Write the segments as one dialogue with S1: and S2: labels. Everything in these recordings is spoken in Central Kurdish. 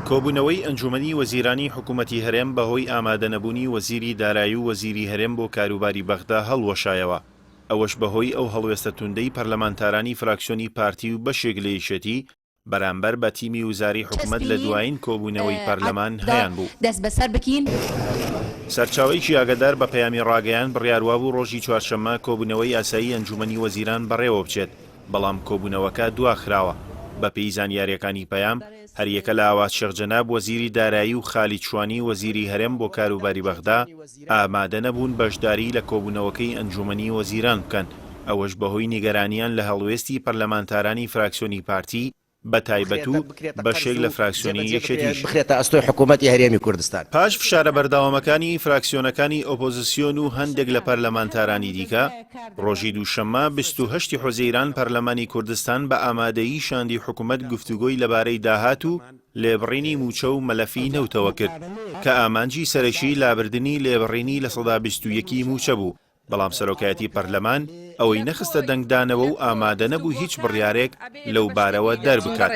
S1: کۆبوونەوەی ئەنجوومەنی وەزیرانی حکوومەتی هەرێم بەهۆی ئامادەنەبوونی وەزیری دارایی و وەزیری هەرێم بۆ کاروباری بەغدا هەڵوەشایەوە، ئەوەش بەهۆی ئەو هەڵوێستە توندەی پەرلەمانتارانی فراکسیۆنی پارتی و بەشێک لە یەکێتی بەرامبەر بە تیمی وزاری حکومەت لە دوایین کۆبوونەوەی پەرلەمان هەیانبوو. سەرچاوەیەکی ئاگادار بە پەیامی ڕاگەیاند، بڕیاروابوو ڕۆژی چوارشەممە کۆبوونەوەی ئاسایی ئەنجوومەنی وەزیران بەڕێوەبچێت، بەڵام کۆبوونەوەکە دواخراوە. بەپێی زانیارییەکانی پەیام، هەریەکە لە ئاوات شێخ جەناب وەزیری دارایی و خالید شوانی وەزیری هەرێم بۆ کاروباری بەغدا ئامادەنەبوون بەشداریی لە کۆبوونەوەکەی ئەنجوومەنی وەزیران بکەن، ئەوەش بەهۆی نیگەرانییان لە هەڵوێستی پەرلەمانتارانی فراکسیۆنی پارتی بە تایبەت و بەشێک لە فراکسیۆنی یەکێتیش.
S2: بخرێتە ئەستۆی حکوومەتی هەرێمی کوردستان.
S1: پاش فشارە بەردەوامەکانی فراکسیۆنەکانی ئۆپۆزسیۆن و هەندێک لە پەرلەمانتارانی دیکە، ڕۆژی دووشەممە 28 ی حوزەیران پەرلەمانی کوردستان بە ئامادەیی شاندی حکومەت گفتوگۆی لەبارەی داهات و لێبڕینی مووچە و مەلەفی نەوتەوە کرد، کە ئامانجی سەرەکی لابردنی لێبڕینی 21% ی مووچە بوو، بەڵام سەرۆکایەتی پەرلەمان ئەوەی نەخستە دەنگدانەوە و ئامادەنەبوو هیچ بڕیارێک لەو بارەوە دەربکات.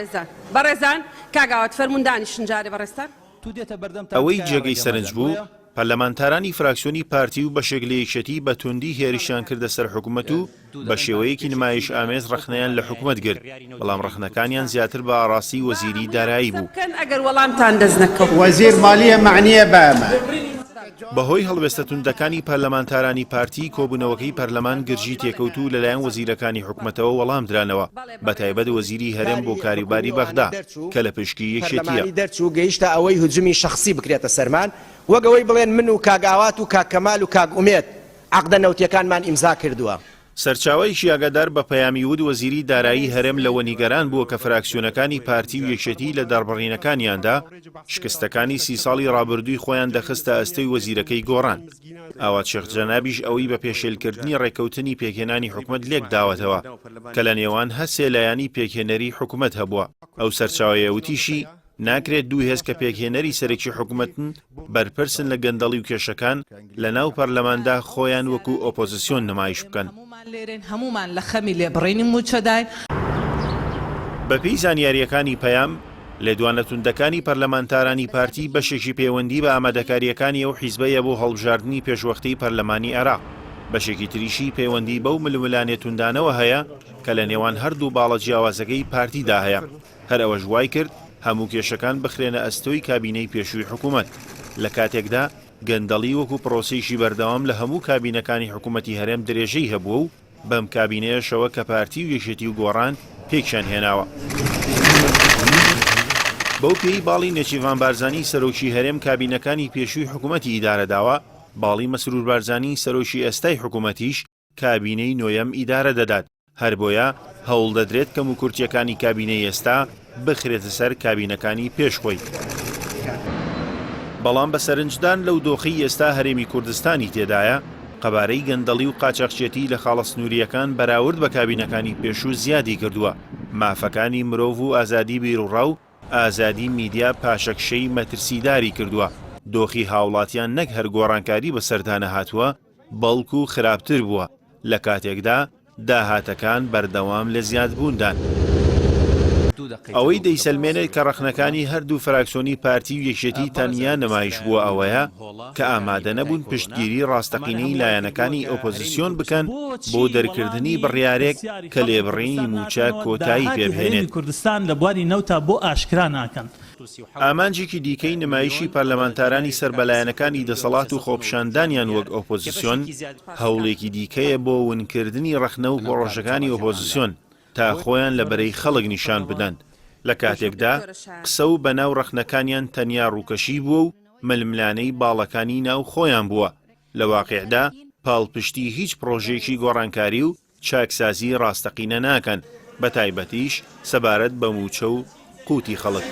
S1: ئەوەی جێگەی سەرنج بوو، پەرلەمانتارانی فراکسیۆنی پارتی و بەشێک لە یەکێتی بە توندی هێرشیان کردە سەر حکومەت و بە شێوەیەکی نمایشئامێز ڕەخنەیان لە حکومەت گرت، بەڵام ڕەخنەکانیان زیاتر بە ئاڕاستەی وەزیری دارایی بوو. بەهۆی هەڵوێستە توندەکانی پەرلەمانتارانی پارتی، کۆبوونەوەکەی پەرلەمان گرژی تێکەوت و لەلایەن وەزیرەکانی حکومەتەوە وەڵام درانەوە، بەتایبەت وەزیری هەرێم بۆ کاروباری بەغدا کە لە پشکی یەکێتییە.
S2: وەک ئەوەی بڵێن من و کاک ئاوات و کاک کەمال و کاک ئومێد عەقدە نەوتیەکانمان ئیمزا کردووە.
S1: سەرچاوەیەکی ئاگادار بە پەیامی وت وەزیری دارایی هەرێم لەوە نیگەران بووە کە فراکسیۆنەکانی پارتی و یەکێتی لە دەربڕینەکانیاندا شکستەکانی سی ساڵی ڕابردووی خۆیان دەخستە ئەستۆی وەزیرەکەی گۆڕان. ئاوات شێخ جەنابیش ئەوەی بە پێشێلکردنی ڕێککەوتنی پێکهێنانی حکومەت لێکداوەتەوە کە لە نێوان هەرسێ لایەنی پێکهێنەری حکومەت هەبووە. ئەو سەرچاوەیە وتیشی، ناکرێت دوو هێز کە پێکهێنەری سەرەکی حکومەتن، بەرپرسن لە گەندەڵی و کێشەکان، لەناو پەرلەماندا خۆیان وەکو ئۆپۆزسیۆن نمایش بکەن. بەپێی زانیارییەکانی پەیام، لێدوانە توندەکانی پەرلەمانتارانی پارتی بەشێکی پەیوەندی بە ئامادەکارییەکانی ئەو حیزبەیە بۆ هەڵبژاردنی پێشوەختەی پەرلەمانی عێراق، بەشێکی تریشی پەیوەندی بەو ململانێ توندانەوە هەیە کە لەنێوان هەردوو باڵە جیاوازەکەی پارتیدا هەیە. هەر ئەوەش وای کرد هەموو کێشەکان بخرێنە ئەستۆی کابینەی پێشووی حکوومەت، لە کاتێکدا گەندەڵی وەکو پرۆسەیەکی بەردەوام لە هەموو کابینەکانی حکوومەتی هەرێم درێژەی هەبووە و بەم کابینەیەشەوە کە پارتی و یەکێتی و گۆڕان پێکیان هێناوە. بەو پێیەی باڵی نێچیرڤان بارزانی سەرۆکی هەرێم کابینەکانی پێشووی حکوومەتی ئیدارە داوە، باڵی مەسرور بارزانی سەرۆکی ئێستای حکوومەتیش کابینەی نۆیەم ئیدارە دەدات، هەربۆیە هەوڵدەدرێت کەموکورتییەکانی کابینەی ئێستا بخرێتە سەر کابینەکانی پێش خۆی. بەڵام بە سەرنجدان لەو دۆخەی ئێستا هەرێمی کوردستانی تێدایە، قەبارەی گەندەڵی و قاچاخچێتی لە خاڵە سنوورییەکان بەراورد بە کابینەکانی پێشوو زیادی کردووە، مافەکانی مرۆڤ و ئازادی بیروڕا و ئازادی میدیا پاشەکشەی مەترسیداری کردووە، دۆخی هاوڵاتیان نەک هەر گۆڕانکاری بەسەردا نەهاتووە، بەڵکو خراپتر بووە، لە کاتێکدا داهاتەکان بەردەوام لە زیادبووندان. ئەوەی دەیسەلمێنێت کە ڕەخنەکانی هەردوو فراکسۆنی پارتی و یەکێتی تەنیا نمایش بووە ئەوەیە کە ئامادەنەبوون پشتگیری ڕاستەقینەی لایەنەکانی ئۆپۆزسیۆن بکەن بۆ دەرکردنی بڕیارێک کە لێبڕینی مووچە کۆتایی پێبهێنێت. ئامانجێکی دیکەی نمایشی پەرلەمانتارانی سەر بە لایەنەکانی دەسەڵات و خۆپیشاندانیان وەک ئۆپۆزسیۆن، هەوڵێکی دیکەیە بۆ ونکردنی ڕەخنە و پڕۆژەکانی ئۆپۆزسیۆن تا خۆیان لە بەرەی خەڵک نیشان بدەن، لە کاتێکدا قسە و بەناو ڕەخنەکانیان تەنیا ڕووکەشی بووە و ململانێی باڵەکانی ناو خۆیان بووە، لە واقیعدا پاڵپشتی هیچ پڕۆژەیەکی گۆڕانکاری و چاکسازی ڕاستەقینە ناکەن، بەتایبەتیش سەبارەت بە مووچە و قوتی خەڵک.